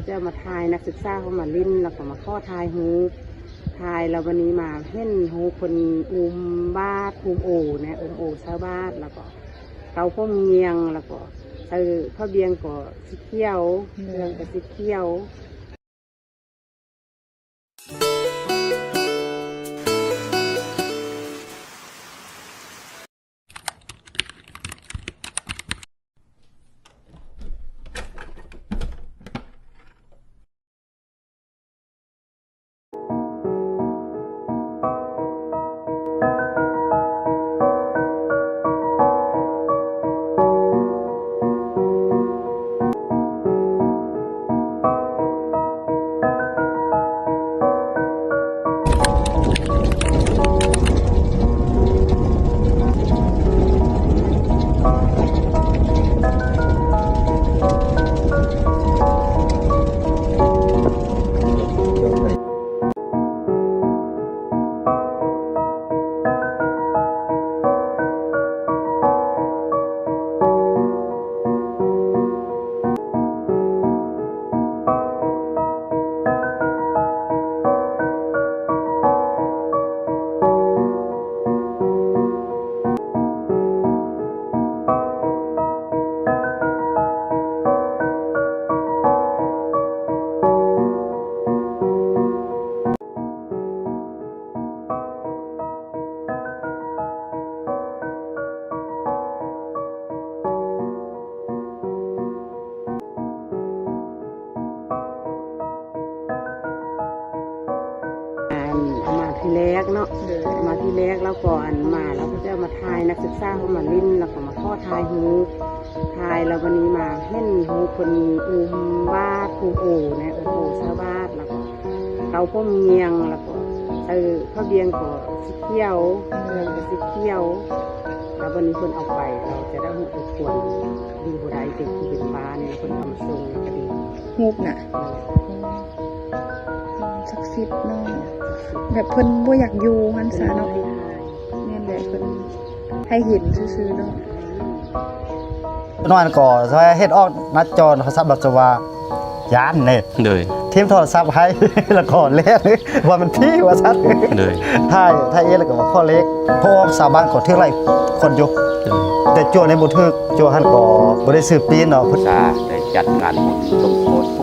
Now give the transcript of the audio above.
ເຈົ້າມາຖ່າຍນັກສຶກສາເຂົາມາຫຼິ້ນ ແລ້ວກໍມາຂໍຖ່າຍຮູບ ຖ່າຍແລ້ວບັດນີ້ມາເຫັນຮູບເພິ່ນອຸ້ມບາດ ອຸ້ມໂອນະ ອຸ້ມໂອຊາວບາດ ແລ້ວກໍເກົ້າຜົມງຽງ ແລ້ວກໍໃສ່ຜ້າບ່ຽງກໍສີຂຽວ ເຄື່ອງກໍສີຂຽວ. ອັນ ເອົາມາທີແລກເນາະ ເອົາມາທີແລກ ແລ້ວກໍອັນມາ ແລ້ວເຂົາເຈົ້າມາຖ່າຍ ນັກສຶກສາເຂົາມາຫຼິ້ນ ແລ້ວກໍມາຂໍຖ່າຍຮູບ ຖ່າຍແລ້ວບັດນີ້ມາເຫັນຮູບເພິ່ນອຸ້ມບາດ ອຸ້ມໂອນະ ອຸ້ມໂອຊາວບາດ ແລ້ວກໍເກົ້າຜົມງຽງ ແລ້ວກໍໃສ່ຜ້າບ່ຽງກໍສີຂຽວ ເຄື່ອງກໍສີຂຽວ ແລ້ວບັດນີ້ເພິ່ນເອົາໄປ ແລ້ວຈະໄດ້ຮູ້ໄດ້ຄວນ ຢູ່ບໍ່ໄດ້ ເປັນທີ່ເປັນບ້ານ ເພິ່ນເອົາມາສົ່ງໃນຄະດີ ຮູບນະ ສັກສິດເນາະ ແບບເພິ່ນບໍ່ຢາກຢູ່ຫັ້ນຊະເນາະ ແມ່ນແຫຼະ ເພິ່ນໃຫ້ເຫັນຊື່ໆເນາະ ນ້ອຍກໍເຮັດອອກໜ້າຈໍໂທລະສັບ ແລ້ວຈະວ່າຢ້ານເດ້ ໂດຍ ຖິ້ມໂທລະສັບໃຫ້ ແລ້ວກໍແລ່ນ ວ່າມັນຜີວ່າຊັ້ນ ໂດຍ ຖ່າຍ ຖ່າຍເອງ ແລ້ວກໍມາຂໍເລກ ເພາະວ່າຊາວບ້ານກໍຖືກຫຼາຍຄົນຢູ່ ໂດຍ ແຕ່ຈົວນີ້ບໍ່ຖືກ ຈົວຫັ້ນກໍບໍ່ໄດ້ຊື້ປີ້ນເນາະ ສາ ໄດ້ຈັດງານບຸນສົມໂພດ